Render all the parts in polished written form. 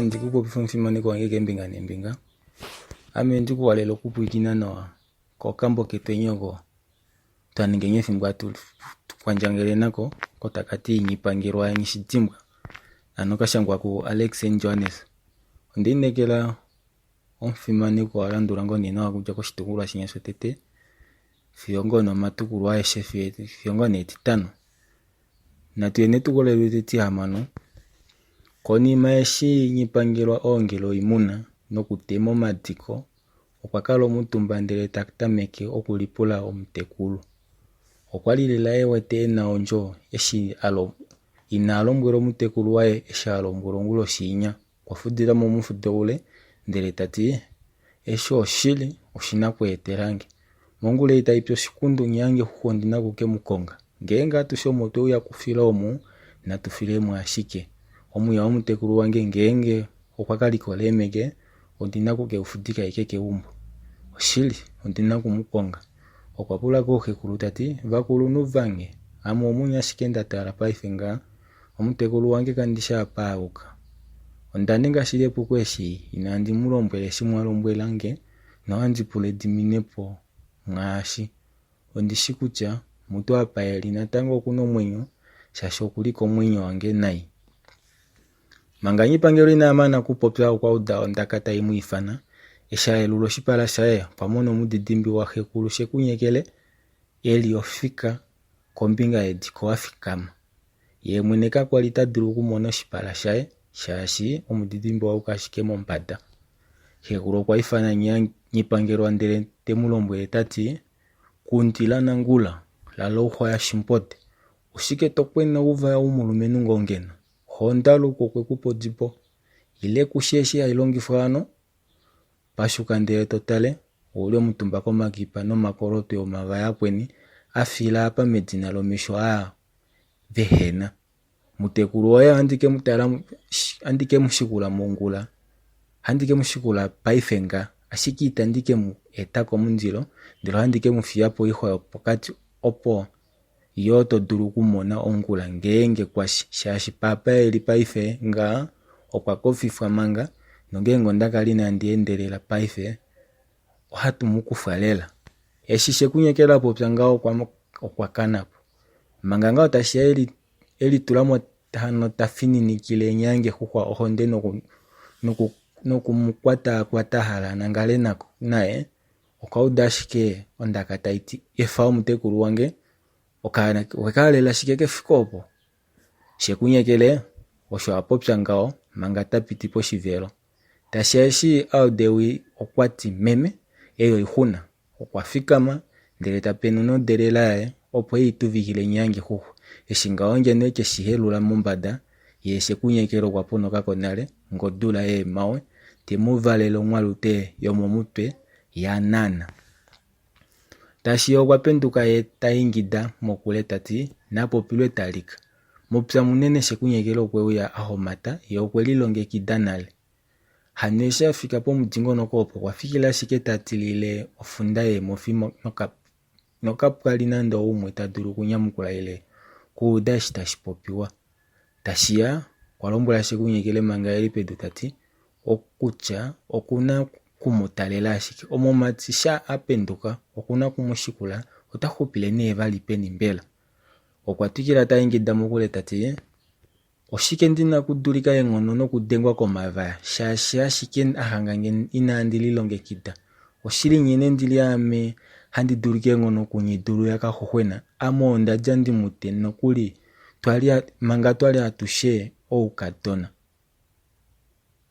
Ndi ku popife omufimanekwa wange keembinga neembinga. Ame ndi ku halele okupwilikina nawa kokambo ketu enya oko twa ninga enya efimbo hatu kwandjangele nako ko taka ti Nghipangelwa yaNghishidimbwa hano ka shangwa ku Alex N Johannes. Onda inekela omufimanekwa owa landula ngoo nee nawa okudja koshitukulwa shinya shotete fiyo ngoo nee omatukulwa aeshe fiyo ngoo nee etitano. Natu ye netukulwa letu etihamano. Konima eshi Nghipangelwa a ongela oimuna nokutema omadiko, okwa kala omutumba ndele ta tameke okulipula omutekulu. Okwa li lela e wete e na ondjo eshi ina lombwela omutekulu waye eshi a lombwelwa onguloshi inya. Okwa fudila mo omufudo ule ndele ta ti, Eshi oshili, oshi na okweetela nge. Mongula ei tai pi oshikundu nyaange xuxu ondi na oku ke mu konga. Ngeenge atushe omo twe uya okufila omu, natu file mo ashike. Omwiya womutekulu wange ngeenge okwa ka likola eemeke, ondi na oku ke u fudika ashike keumbo. Oshili, ondi na oku mu konga. Okwa pula kooxekulu ta ti, Vakulunhu vange, ame omunye ashike nda tala paife ngaha. Omutekulu wange kandi shi apa a yuka. Onda ninga shili epuko eshi inandi mu lombwela eshi mwa lombwela nge nohandi pula ediminepo mwaashi. Ondi shi kutya mutu apa e li natango oku na omwenyo shaashi oku li komwenyo wange nai. Manga Nghipangelo ina mana okupopya okwa uda ondaka tai mu ifana. Eshi a yelula oshipala shaye okwa mona omudidimbi waxekulu Shekunyekele e li ofika kombinga yediko a fikama. Ye mwene kakwa li ta dulu okumona oshipala shaye shaashi omudidimbe owa yuka ashike mombada. Xekulu okwa ifana Nghipangelwa ndele te mu lombwele ta ti, Kundila Nangula, lala oxwa yaShimpode. Oshike to kwena ouvaya womulumenhu ngoo ngeno? Xo Ndaluku okwe ku pa odibo. Ile ku shi eshi hai longifwa hano? Pashuka ndele to tale, ou li omutumba komakipa nomakolotwe omavaya akweni a fiila apa medina lomesho aa vehe na. Mutekulu woye ohandi ke mu tala ohandi ke mu shikula mongula, ohandi ke mu shikula paife nga, ashike itandi ke mu eta komundilo, ndele ohandi ke mu fiya poixwa yopokati opo yo to dulu okumona ongula ngeenge kwashi, shaashi papa e li paife nga okwa kofifwa manga, nongeenge onda kala inandi endelela paife ohatu mu kufwa lela. Eshi Shekunyekela a popya ngaho okwa kana po. Manga ngaho tashi ya e litula mo hano ta fininikile Nyaangexuxwa ohonde noku, noku, noku mu kwataakwata hala a nangale nako, naye, okwa uda ashike ondaka tai ti, Efa omutekulu wange, okaana owe ka halela shike kefiko opo? Shekunyekele osho a popya ngaho manga ta piti poshivelo. Tashiya eshi a uda ewi okwa ti, Meme, ei oixuna. Okwa fikama, ndele ta penuna odelela yaye, opo e i tuvikile Nyaangexuxwa. Eshi ngaho ngeno e ke shi helula mombada, ye Shekunyekele okwa ponoka ko nale, ngodula yeemawe, te mu valele onghwalute yomomutwe ya nana. Tashiya okwa penduka ye ta ingida mokule ta ti, Napopilwe talika! Mupya munene Shekunyekele okwe uya a homata, ye okwe lilongekida nale. Hano eshi a fika pomudingonoko opo okwa fikila ashike ta tilile ofunda yeemofi nokapwa li nande oumwe ta dulu okunyamukula ile okuuda eshi tashi popiwa. Tashiya okwa lombwela Shekunyekele manga e li pedu ta ti okutya oku na oku mu talela ashike omumati sha a penduka oku na oku mu shikula ota xupile nee vali peni mbela. Okwa twikila ta ingida mokule ta ti, Oshike ndi na okudulika eenghono nokudengwa komavaya, shaashi ashike a hanga nge inaandi lilongekida? Oshili nghene ndi li aame handi dulika eenghono kuNyidulu yaKaxuxwena, ame onda dja ndi mu te nokuli twali manga twali atushe oukadona.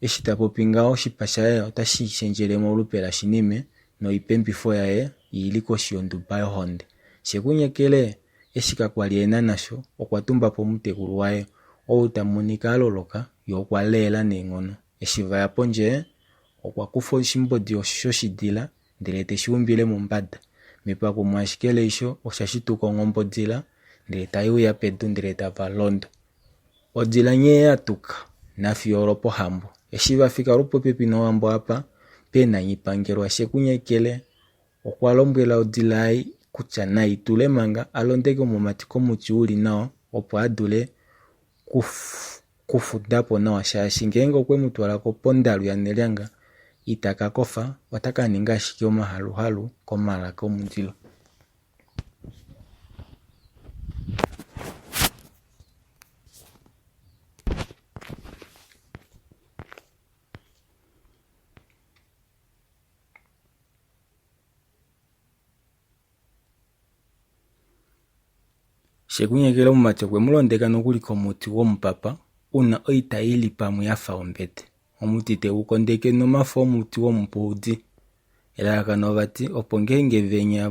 Eshi ta popi ngaho oshipa shaye otashi shendjele molupe lashinime noipembifo yaye i li koshi yonduba yohonde. Shekunyekele eshi kakwa li e na nasho, okwa tumba po omutekulu waye, ou ta monika a loloka ye okwa leela neenghono. Eshi va ya pondje, okwa kufa oshimbodi shoshidila ndele te shi umbile mombada. Mepakumo ashike leisho osha shituka onghombodila ndele tai uya pedu ndele tava londo. Odila nghee ya tuka nafiyo olwopohambo. Eshi va fika lwopopepi nohambo apa pe na Nghipangelwa Shekunyekele okwa lombwela odila ei kutya nai tule manga a londeke omumati komuti u li nawa opo a dule okufuda po nawa shaashi ngeenge okwe mu twala ko pondalu yaNelyanga ita ka kofa, ota ka ninga ashike omahaluhalu komalaka omundilo. Shekunyekela omumati okwe mu londeka nokuli komuti womupapa u na oitai i li pamwe ya fa ombete. Omuti te u kondeke nomafo omuti womupuudi. Elalakano vati opo ngeenge venya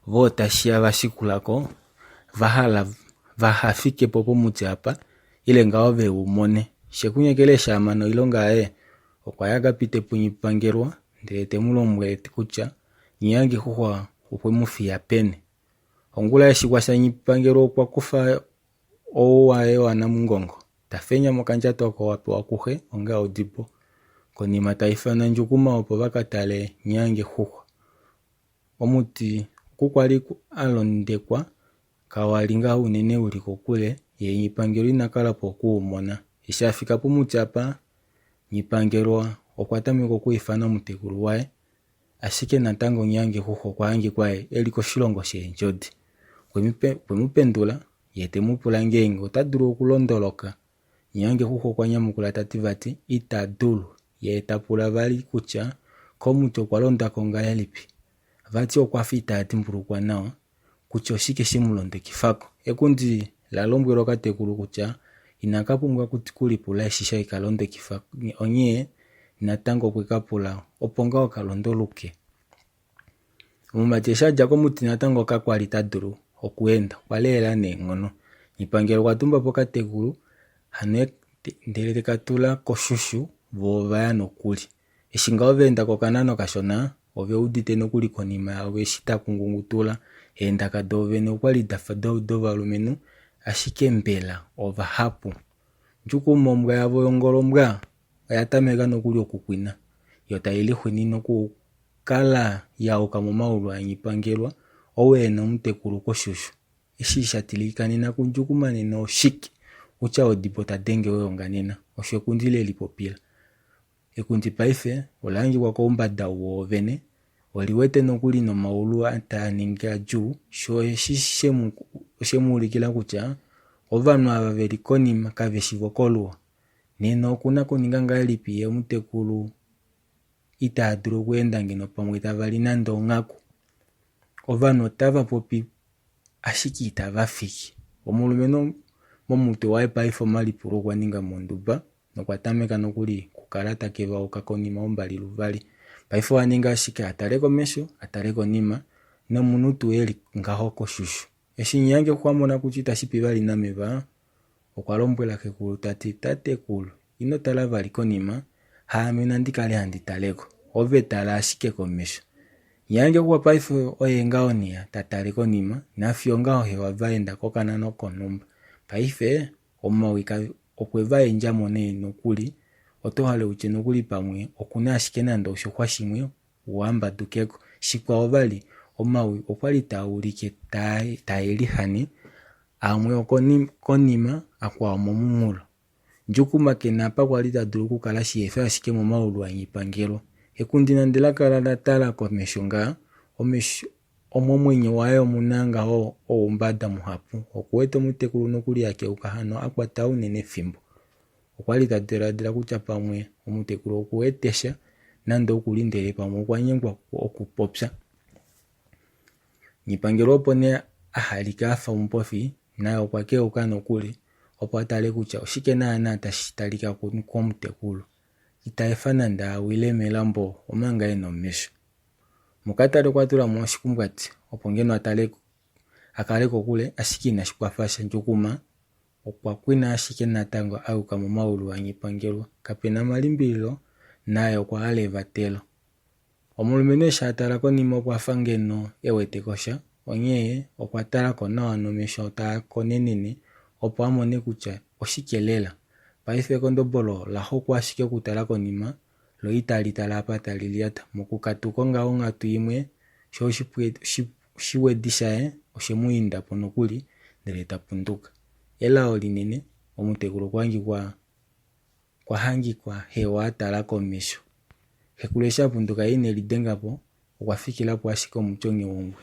vootashiya va shikula ko va hala vaha fike po pomuti apa ile ngaho ve u mone. Shekunyekela eshi a mana oilonga yaye okwa ya ka pite puNyipangelwa ndele te mu lombwele kutya Nghiyangixuxwa okwe mu fiya peni. Ongula eshi kwasha Nghipangelwa okwa kufa ou waye wanamungongo, ta fenya mokandjato oko a pewa kuxe onga odibo. Konima ta ifana Ndjukuma opo va ka tale Nghiyangixuxwa. Omuti oku kwali a londekwa kawa li ngaho unene u li kokule, ye Nghipangelwa ina kala po oku u mona. Eshi a fika pomuti apa, Nghipangelwa okwa tameka oku ifana omutekulu waye Ashike natango Nghiyangixuxwa okwa hangikwa e li koshilongo sheendjodi. Okwe mu pendula, ye te mu pula ngeenge ota dulu okulondoloka. Nghiyangixuxwa okwa nyamukula ta ti vati ita dulu, ye ta pula vali kutya komuti okwa londa ko ngahelipi. Vati okwa fa ita dimbulukwa nawa kutya oshike she mu londekifa ko. Ekundi la lombwela okatekulu kutya inaka pumbwa okulipula eshi sha ka londekifa onghee natango okwe ka pula opo ngaho ka londoluke. Omumati eshi a dja komuti natango kakwa li ta dulu okuenda, okwa leela neenghono. Nghipangela okwa tumba po okatekulu hano ndele te ka tula koshushu voo ova ya nokuli. Eshi ngaho va enda ko okanano kashona, ove udite nokuli konima yavo eshi taku ngungutula. Eendaka doovene okwa li da fa dovalumenhu, ashike mbela ovahapu? Ndjukuma ombwa yavo yongolombwa oya tameka nokuli okukwina, yo tai lixwinine nokukala ya yuka momaulu aNghipangelwa ou e na omutekulu koshushu. Eshi sha tilika nena kuNdjukuma nena oshike? Kutya odibo ta denge oyo nena, osho ekundi le lipopila. Ekundi paife ola hangikwa koumbada woovene, oli wete nokuli nomaulu taa ningi adjuu, sho eshi oshe mu ulikila kutya ovanhu ava ve li konima kave shi vokoluwa. Nena oku na kuninga ngahelipi ye omutekulu itaa dulu okuenda ngeno pamwe tava li nande onghaku? Ovanhu otava popi ashike itava fiki. Omulumenhu momutwe waye paife omalipulo okwa ninga monduba. nokwa tameka nokuli okukala ta kevauka konima ombali luvali. Paife oha ningi ashike a tale komesho, a tale konima, nomunhu tuu e li ngaho koshushu. Eshi Nyange kwa mona kutya itashi pi vali nameva, okwa lombwela xekulu ta ti, Tatekulu, ino tala vali konima, haame nandi kale handi tale ko. Ove tala ashike komesho. Nyange kwa paife oye ngaho nee ta tale konima, nafiyo ngaho hewa va enda kokanano konhumba. Paife Omawi okwe va endja mo nee nokuli, oto hale u tye nokuli pamwe oku na ashike nande oshixwa shimwe wo a mbaduke ko. Shikwao vali, omawi okwa li taa ulike tae lihane, amwe okonima, akwao omomunghulo. Ndjukuma ke na apa kwa li ta dulu okukala shihefi ashike momaulu aNghipangelwa. Ekundi nande la kala la tala komesho ngaa, omesho Omomwenyo waye omu na ngaho oumbada muhapu. Oku wete omutekulu nokuli a keuka hano a kwata unene efimbo. Okwa li ta diladila kutya pamwe omutekulu oku wete sha nande oku li ndele pamwe okwa nyengwa okupopya. Nghipangelwa opo nee a halika a fa omupofi, naye okwa keuka nokuli opo a tale kutya oshike naana tashi talika komutekulu. Ita efa nande a wile melambo omanga e na omesho. Mukatale okwa tula mo oshikumbwati opo ngeno a tale a kale kokule ashike inashi kwafa sha. Ndjukuma okwa kwina ashike natango a yuka momaulu aNghipangelwa. Kape na malimbililo naye okwa hala evatelo. Omulumenhu eshi a tala konima okwa fa ngeno e wete ko sha, onghee okwa tala ko nawa nomesho taa konenene opo a mone kutya oshike lela. Paife ekondobolo ola hokwa ashike okutala konima lo itali tala apa tali lyata. Mokukatuka ngaho onghatu imwe, sho oshiwedi shaye oshe mu inda po nokuli, ndele ta punduka. Elao linene, Omutekulu okwa hangikwa okwa hangikwa hewa a tala komesho. Xekulu eshi a punduka ye ine lidenga po, okwa fikila po ashike omutyongi wongwe.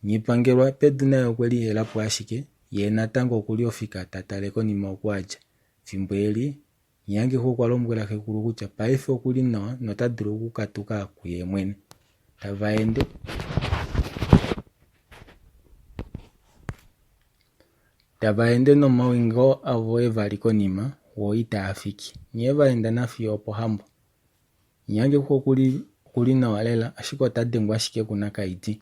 Nghipangelwa pedu naye okwe lihela po ashike, yee natango okuli ofika ta tale konima oku a dja. Fimbo eli, Nghihangehu okwa lombwela xekulu kutya paife oku li nawa nota dulu okukatuka kuye mwene. Tava ende. Tava ende nomawi ngoo avo evali konima, woo itaa fiki. Nghee va enda nafiyo opohambo. Nghihangehu okuli okuli nawa lela ashike ota dengwa ashike kunakaidi.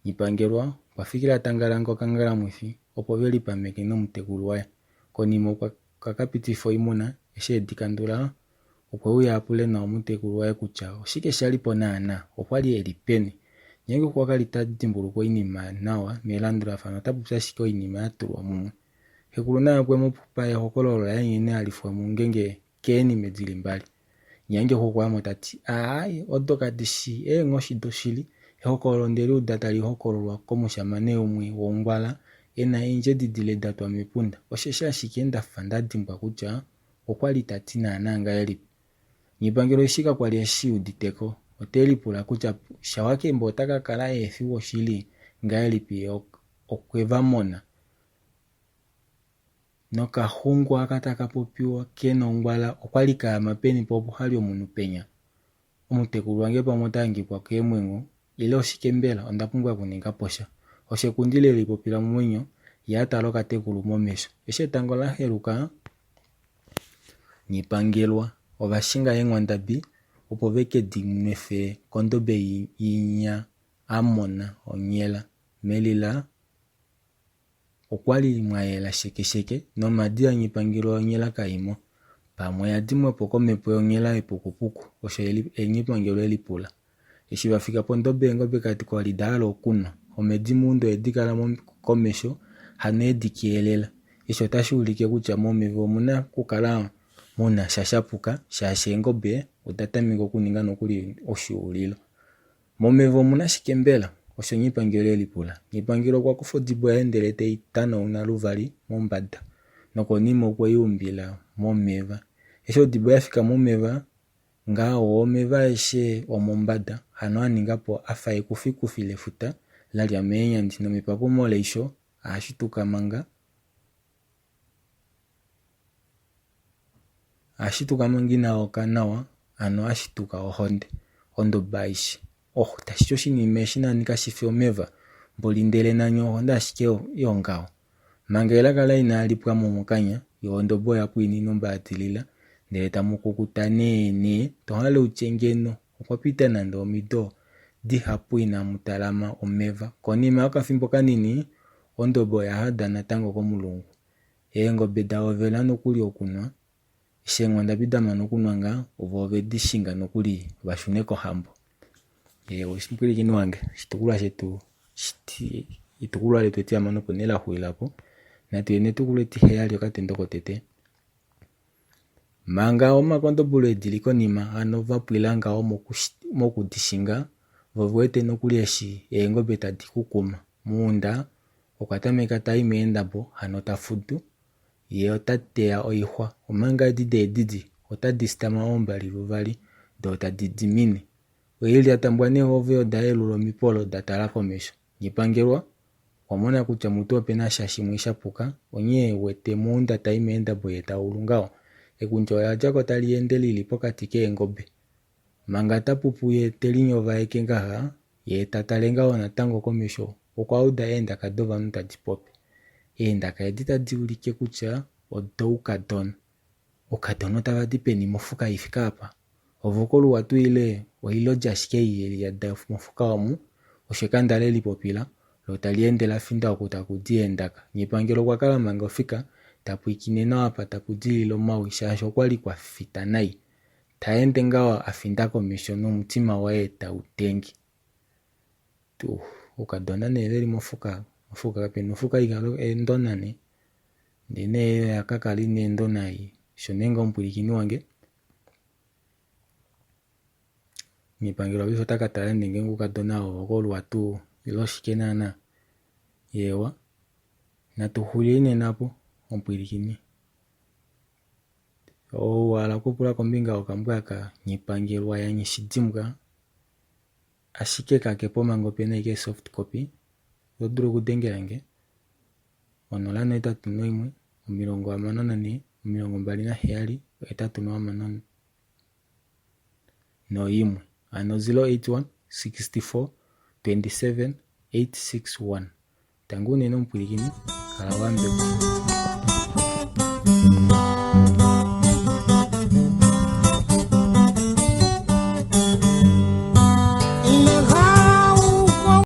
Nghipangelwa okwa fikila ta ngalanga okangalamwifi opo ve lipameke nomutekulu waye. Konima okwa ka pitifa oimuna, eshi e di kandula okwe uya a pule nawa omutekulu waye kutya oshike sha li po naana, okwa li e li peni. Ngeenge okwa kali ta dimbulukwa oinima nawa melandulafano ota popi ashike oinima ya tulwa mumwe. Xekulu naye okwe mu pa ehokololo laye nghene a lifwa mungenge keenime di li mbali. Nyange okwa ya mo ta ti, Aaye, odo kadi shii eenghoshi doshili. Ehokololo onde li uda tali hokololwa komushamane umwe wongwala e na eendjedi dile da twa mepunda. Osheshi ashike nda fa nda dimbwa kutya okwa li ta ti naanaa ngahelipi. Nghipangelo eshi kakwa li e shi udite ko. Ote lipula kutya Shawakembo ota ka kala ehe fi woshili ngahelipi ye okwe va mona. Nokaxungu aka taka popiwa ke na ongwala okwali ka ama peni po opo hali omunhu penya? Omutekulu wange pamwe ota hangikwa keemwengo ile oshike mbela onda pumbwa okuninga po sha. Osho ekundi le lipopila momwenyo ye a tala okatekulu momesho. Eshi etango la heluka, Nghipangelwa ova shinga eenghwandabi opo ve ke di nwefe kondobe inya a mona onghela. Melila Okwa li mwa yela shekesheke, nomhadi yaNghipangelo yonghela kai mo. Pamwe oya dimwa po komhepo yonghela yepukupuku, osho Nghipangelo e lipula. Eshi va fika pondobe eengobe kakwa li da hala okunwa. Omhedi Muunda oye di kala komesho, hano e di keelela. Eshi otashi ulike kutya momeva omu na okukala mu na sha sha puka, shaashi eengobe oda tameka okuninga nokuli oshuulilo. Momeva omu na shike mbela? Osho Nghipangelo e lipula. Nghipangelo okwa kufa odibo yaye ndele te i tanauna luvali mombada, nokonima okwe i umbila momeva. Eshi odibo ya fika momeva, ngaho omeva aeshe omombada hano a ninga po a fa ekufikufi lefuta la lya meenyandi nomepapumo leisho a shituka manga A shituka manga ina oka nawa, hano a shituka ohonde. Ondoba aishe. Oh, tashi ti oshinima eshi nani kashi fi omeva, mboli ndele nani ohonde ashike yongaho. Manga elaka laye inali pwa mo mokanya, yo ondoba oya pwiinina ombaadilila, ndele tamu kukuta nee nee, to hale u tye ngeno okwa pita nande omido dihapu inamu talama omeva. Konima yokafimbo kanini, ondoba oya hada natango komulungu. Eengobe da hovela nokuli okunwa. Eshi eenghwandabi da mana okunwa ngaha, ovo ove di shinga nokuli va shune kohambo. Oshipwilikini wange, oshitukulwa shetu etukulwa letu etihamano opo nee la xulila po. Natu ye netukulwa etiheyali okatendo kotete. Manga omakondobolo e dili konima hano va pwila ngaho moku di shinga, vo ve wete nokuli eshi eengobe tadi kukuma. Muunda okwa tameka ta i meendabo hano ta fudu, ye ota teya oixwa, omanga edi deedidi otadi sitama oombali luvali doo tadi dimine. Oilyatambwa nehove oda yelula omipolo da tala komesho. Nghipangelwa okwa mona kutya mutu ope na sha shimwe sha puka, onghee e wete Muunda ta i meendabo ye ta ulu ngaho. Ekundja ola dja ko tali ende li li pokati keengobe. Manga ta pupu ye te linyovaeke ngaha, ye ta tale ngaho natango komesho, okwa uda eendaka dovanhu tadi popi. Eendaka edi tadi ulike kutya odoukadona. Oukadona otava di peni mofuka i fike apa? Ovokoluwa tuu ile oilodi ashike ei ye liyada mofuka omu? Osho ekanda le lipopila, lo tali ende la finda oku taku di eendaka. Nghipangelo okwa kala manga ofika, ta pwiikine nawa apa tapu dilile omawi shaashi okwa li kwa fita nai. Ta ende ngaho a finda komesho nomutima waye tau tenge. Tuu, oukadona nee ve li mofuka, mofuka kape na ofuka haikala eendona nee. Ndee nee oya ka kala ina eendona ei. Osho nee ngaho omupwilikini wange. Mepangelo paife ota ka tala nee ngeenge oukadona ovo okoluwa tuu ile oshike naana. Eewa, natu xulileni nena opo omupwilikini. Ou wa hala okupula kombinga yokambwa aka Nghipangelwa yaNghishidimbwa, ashike kakepo manga opena ashike soft copy, oto dulu okudengela nge 081 64 27 861 hano 081 64 27 861. Tangi unene omupwilikini, kala wa yambekwa.